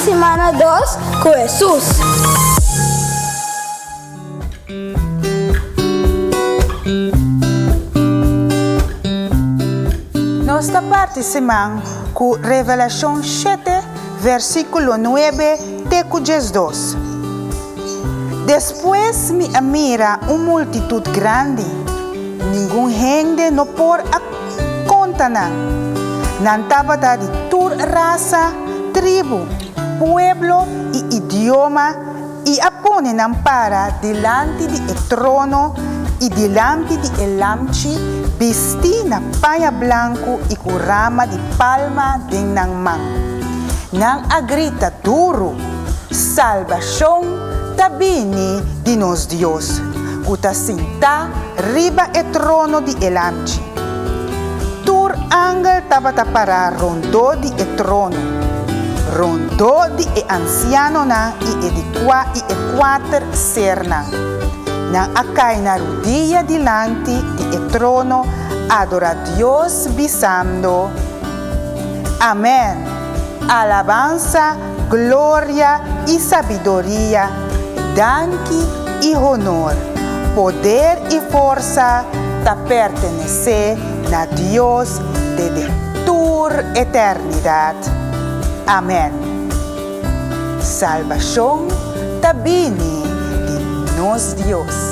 Simana dos ku Hesus. Nos ta parti siman ku Revelashon shete, versíkulo nuebe te ku 12. Despues mi a mira un multitut grandi, ningun hende no por a konta nan. Nan tabata di tur rasa, tribu, pueblo i idioma i a pone nan para dilanti di e trono i dilanti di e Lamchi bistí na paña blanku i ku rama di palma den nan man. Nan a grita duru, Salbashon ta bini di nos Dios, ku ta sintá riba e trono di e Lamchi. Tur angel tabata pará rondó di e trono, rondó di e ansianonan i e di kua i e kuater sernan. Nan a kai na rudia dilanti di e trono adorá Dios, bisando, Amèn! Alabansa, gloria i sabiduria, danki i honor, poder i forsa ta pertenesé na Dios te den tur eternidat. Amèn. Salbashon ta bini di nos Dios.